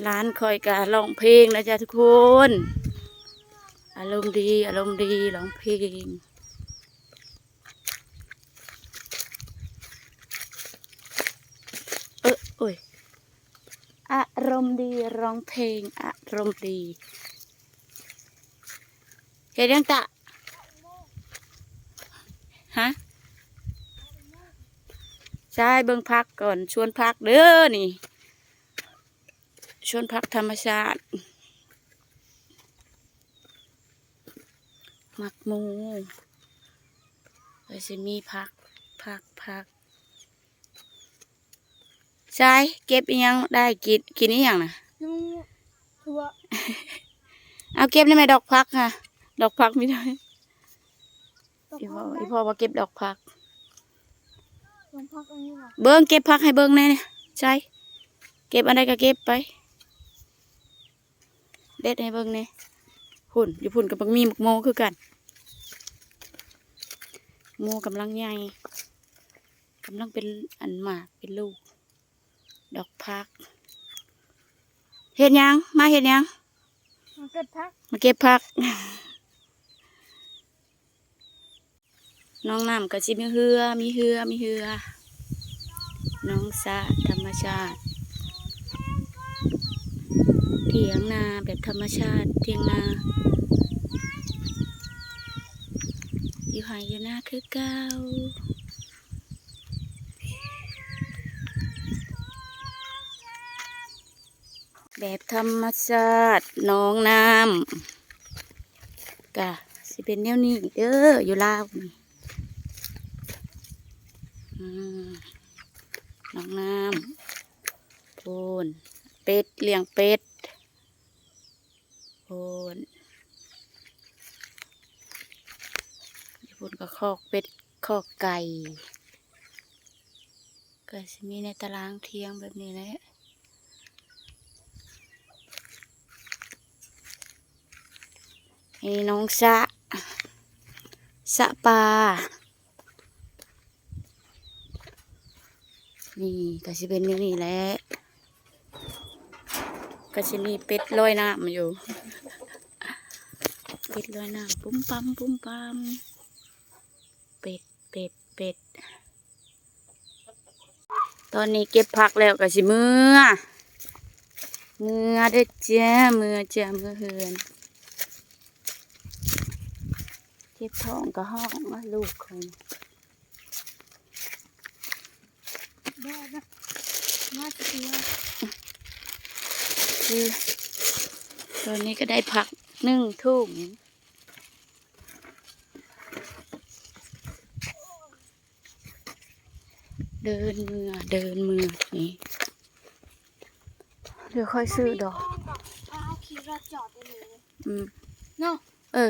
ຫຼານຂ້ອຍກະຮ້ອງເພງນະຈ້ະທຸກຄົນ ອາລົມດີ ອາລົມດີ ຮ້ອງເພງ ເອີ ໂອ້ຍ ອາລົມດີ ຮ້ອງເພງ ອາລົມດີ. ເຮັດຫຍັງຕະ? ຮະ? ໃຊ່ ເບິ່ງຜັກກ່ອນ ສວນຜັກເດີນີ້ ສວນຜັກທຳມະຊາດ ໝາກໂມ ກໍຊິມີຜັກ ຜັກ ຜັກ. ຊາຍ ເກັບອີ່ຫຍັງໄດ້ ກິນ ກິນອີ່ຫຍັງນະ? ຫຍັງ ຖົ່ວ ເອົາເກັບໄດ້ແມ່ ດອກຜັກຫັ້ນ ດອກຜັກມີໄດ້ ດອກ ອີ່ພໍ່ ຜັກ ອີ່ພໍ່ວ່າເກັບດອກຜັກ ດອກຜັກອັນນີ້ຫວາ? ເບິ່ງ ເກັບຜັກໃຫ້ເບິ່ງແດ່ ຊາຍ ເກັບອັນໃດກໍເກັບໄປ ເດັດໃຫ້ເບິ່ງແດ່ ພຸ້ນ ຢູ່ພຸ້ນກໍບັກມີໝາກໂມຄືກັນ ໂມກຳລັງໃຫຍ່ ກຳລັງເປັນອັນໝາກເປັນລູກ ດອກຜັກ ເຮັດຫຍັງ? ມາເຮັດຫຍັງ? ມາເກັບຜັກ ມາເກັບຜັກ. ໜອງນ້ຳກໍຊິມີເຮືອ ມີເຮືອ ມີເຮືອ ໜອງສະທຳມະຊາດ ຖຽງນາແບບທຳມະຊາດ ຖຽງນາ ຢູ່ໄຮ່ຢູ່ນາຄືເກົ່າ ແບບທຳມະຊາດ ໜອງນ້ຳ ກະຊິເປັນແນວນີ້ເດີ ຢູ່ລາວນີ້ ອືມ ໜອງນ້ຳ ພຸ້ນ ເປັດ ລ້ຽງເປັດ ພຸ້ນ ຢູ່ພຸ້ນກໍຄອກເປັດ ຄອກໄກ່ ກໍຊິມີໃນຕາລາງຖຽງແບບນີ້ແຫຼະ ນີ້ໜອງສະ ສະປາ ນີ້ກໍຊິເປັນແນວນີ້ແຫຼະ ກໍຊິມີເປັດລອຍນ້ຳຢູ່ ເປັດລອຍນ້ຳ ປຸ້ມປຳ ປຸ້ມປຳ ເປັດ ເປັດ ເປັດ ຕອນນີ້ເກັບຜັກແລ້ວກໍຊິເມືອ ເມືອເດີຈ້າ ເມືອຈ້າ ເມືອເຮືອນ ເຈັບທ້ອງກໍຮ້ອງ ລູກຂ້ອຍ ມາ ມາ ມາຊິເມືອ ຄື ຕອນນີ້ກໍໄດ້ຜັກໜຶ່ງຖົງ ເດີນເມືອ ເດີນເມືອນີ້ ດຽວຄ່ອຍຊື້ດອກ ເອົາຂີ່ລົດຈອດຢູ່ນີ້ ອືມ ເນາະ ເອີ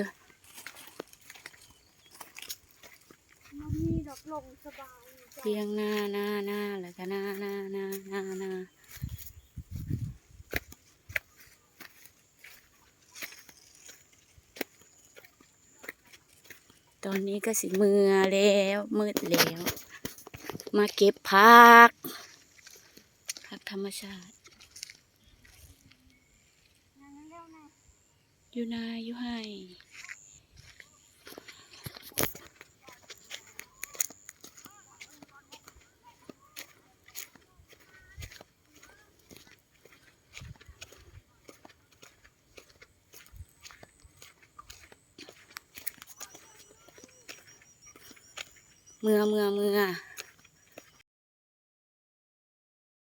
ມັນມີດອກລົງສະບາຍ ຖຽງນາ ນາ ນາ ແລ້ວກໍນາ ນາ ນາ ນາ ນາ. ຕອນນີ້ກໍຊິເມືອແລ້ວ ມືດແລ້ວ ມາເກັບຜັກ ຜັກທຳມະຊາດ ຢູ່ນາ ຢູ່ໄຮ່. ເມືອ ເມືອ ເມືອ.